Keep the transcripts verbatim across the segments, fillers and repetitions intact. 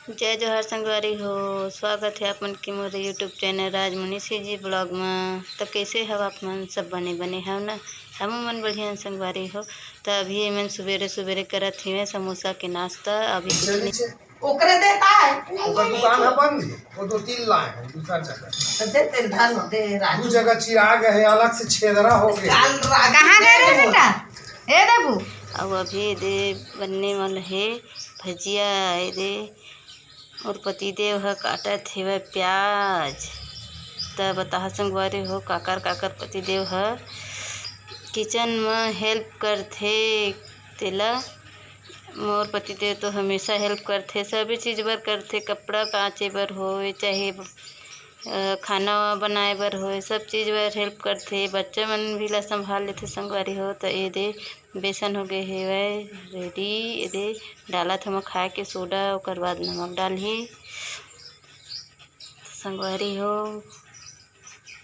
जय जोहार संगवारी हो, स्वागत हे आप मन के मोर YouTube channel Rajmuni CG blog म। त कइसे हव आप मन? सब बने बने हव न? हमू मन बढ़िया हन संगवारी हो। त अभी एमन सुबेरे सुबेरे करत हिवय समोसा के नाश्ता। अभी कुछ नहीं। ओकरे देता है। ओकर दुकान है बंद, वो दो तीन लाए हैं दूसरा जगह। तो दे तेल धन दे राजू। दू जगह चिराग है, अलग से छेदरा हो गया। काल राजू कहाँ गए रहे बेटा? ए देबू। अब अभी दे बनने वाला है भजिया, ए दे मोर पतिदेव ह काटत हेवय प्याज। त बताहा संगवारी हो, काकर काकर पतिदेव ह किचन म हेल्प करथे तेला। मोर पतिदेव तो हमेशा हेल्प करथे, सभी चीज बर करथे, कपड़ा काचे बर होय, चाहे अ, खाना बनाए बर होय, सब चीज बर हेल्प करथे। बच्चा मन भी ला संभाल लेथे संगवारी हो। त ए दे बेसन हो गे हेवय रेडी। ए दे डालत हवं खाए के सोडा, ओकर बाद नमक डालही। संगवारी हो,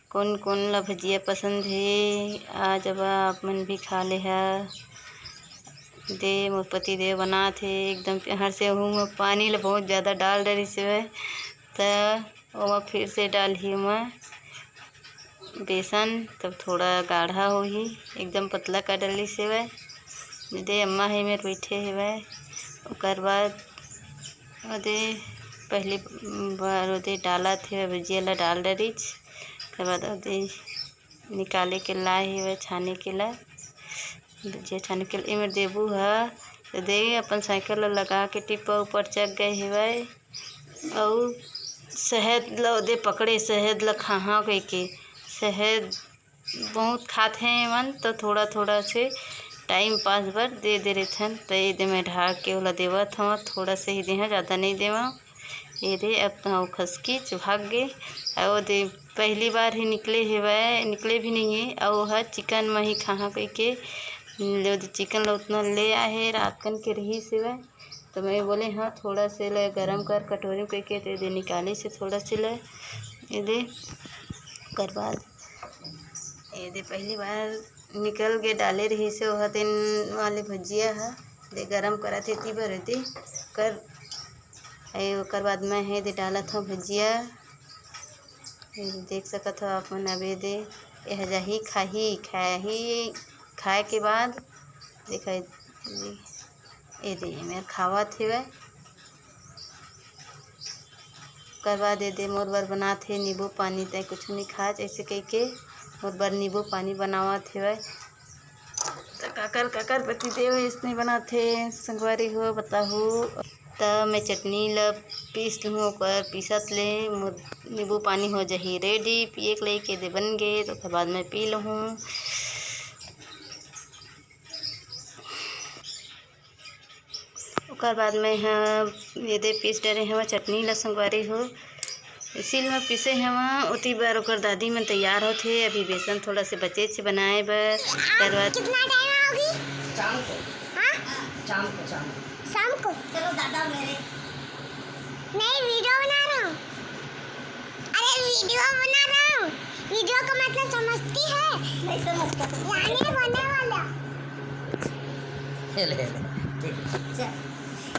कोन कोन ला भजिया पसंद हे, आ जावा आप मन भी खा लेहा। दे मोर पति देव बनात हे एकदम प्यार से। ओहू में पानी ला बहुत ज्यादा डाल डरिस हेवय, त ओमा फिर से डालही ओमा बेसन, तब थोड़ा गाढ़ा होही, एकदम पतला कर डलिस हेवय। दे अम्मा हे मेर बइठे हेवय, ओकर बाद ओदे पहली बार ओदे डालत हेवय, भुजिया ला डाल डरिस, ओकर बाद ओदे निकाले के लाए हेवय छाने के ला। जे छाने के एमेर देबू ह, त दे अपन साइकिल ल लगा के टिप्पा ऊपर चघ गए हेवय। अउ शहद ल ओदे पकड़े, शहद ल खाहा कहिके। शहद बहुत खात हे एमन, त थोड़ा थोड़ा से टाइम पास बर दे दे रहिथन। त ए दे मैं ढार के ओला देवत हवं, थोड़ा से ही देहं, जादा नइ देवं। ए दे, अब तो ओ खसकिच भाग गे। अउ ओ दे पहली बार ही निकले हेवय, निकले भी नइ हे। अउ ओह चिकन म ही खाहा कहिके, ओ दे चिकन ल उतना ले आए हे, रात कन के रहिस हेवय। त मैं बोले, "हाँ, थोड़ा से ले गरम कर कटोरी म," कहिके, त ए दे निकालिस हे थोड़ा से ले, ए दे। ओकर बाद ए दे पहली बार निकल गे, डाले रहिस हे ओह दिन वाले भजिया ह, दे गरम करत हे ती बर ए दे कर। ए ओकर बाद मैं हे दे डालत हवं भजिया। ए दे देख सकत हव आप मन, अब ए दे एह जाही खाही, खाही, खाए के बाद देखा ए दे, ए दे मेर खावत हेवय। ओकर बाद ए दे मोर बर बनात हे नींबू पानी, तैं कुछु नइ खाच, अइसे कहिके मोर बर नींबू पानी बनावत हेवय। त काकर काकर पति देव अइसने बनात हे संगवारी हो, बताहू। त मैं चटनी ल पीस लूहूँ, ओकर पीसत ले मोर नींबू पानी हो जाही रेडी पिए के लइक। ए दे बन गे, त ओकर बाद मैं पी लूहूँ। ओकर बाद मैं ह एदे पीस डरे हवं चटनी ल संगवारी हो, सिल म पीसे हवं। ओती बर ओकर दादी मन तैयार होथे, अभी बेसन थोड़ा से बचेच हे बनाए बर। ओकर बाद कितना टाइम आओगी? शाम को। हाँ? शाम को, शाम को। शाम को? चलो दादा मेरे। नहीं, वीडियो बना रहा हूँ। अरे, वीडियो बना रहा हूँ। वीडियो का मतलब समझती है? नहीं समझता। यानी होने वाला। ले, ले, ले। ठीक है। चल।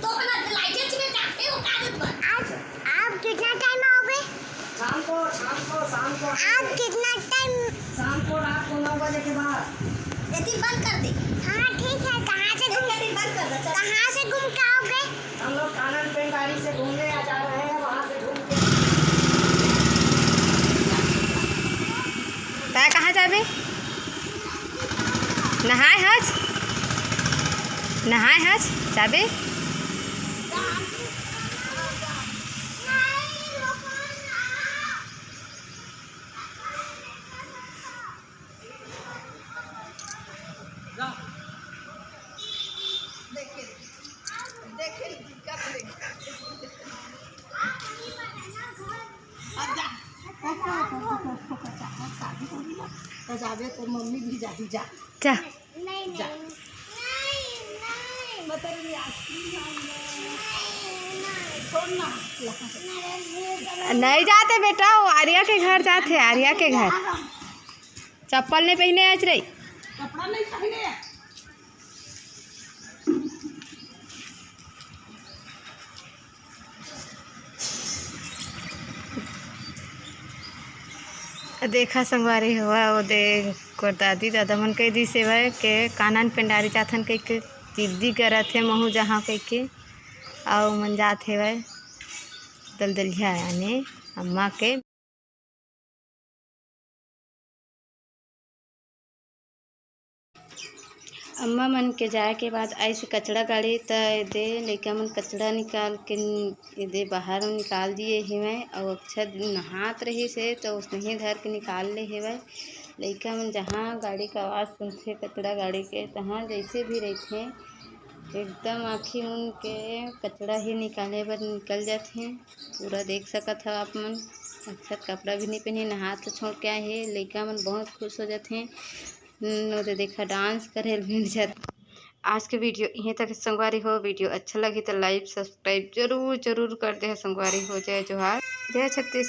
तो अपना लाइट में जाते हो कागज पर। आज आप कितना टाइम आओगे? शाम को, शाम को, शाम को। आप कितना टाइम? शाम को रात को नौ बजे के बाद। ये टीवी बंद कर दे। हाँ, ठीक है। कहाँ से घूम, ये टीवी बंद कर दे, चल। कहाँ से घूम के आओगे? हम लोग कानन पेंटारी से घूमने आ जा रहे हैं, वहाँ से घूम के। तैं कहाँ जाबे? नहाए हस? नहाए हस? जाबे? जा। नहीं जाते बेटा, वो आर्या के घर जाते, आर्या के घर। चप्पल नहीं पहने आज रे। कपड़ा नहीं पहने। देखा संगवारी हो, वो दे कोर दादी दादा मन कह दिस हेवय के कानन पेंडारी जाथन कहिके, जिद्दी करत हे महू जहाँ कहिके, अउ मन जात हेवय दलदलिया यानी अम्मा के। अम्मा मन के जाए के बाद आइस कचड़ा गाड़ी, त एदे लइका मन कचड़ा निकाल के न-, एदे बाहर निकाल दिए हेवय। अउ अक्षत नहात रहिस हे, त उसनही धर के निकाल ले हेवय। लइका मन जहाँ गाड़ी के आवाज़ सुनथे, कचड़ा गाड़ी के, तहाँ जइसे भी रहिथे, एकदम आँखी मुन के कचड़ा ही निकाले बर निकल जाथे। पूरा देख सकत हव आप मन, अक्षत कपड़ा भी नहीं पहने, नहात ल छोड़ के आए हे। लइका मन बहुत खुश हो जाथे। हम्म, ओदे देखा, डांस करे ल मिल जात। आज के वीडियो इहें तक संगवारी हो। वीडियो अच्छा लगी तो लाइक सब्सक्राइब जरूर जरूर कर दे संगवारी हो। जय जोहार, जय छत्तीसगढ़।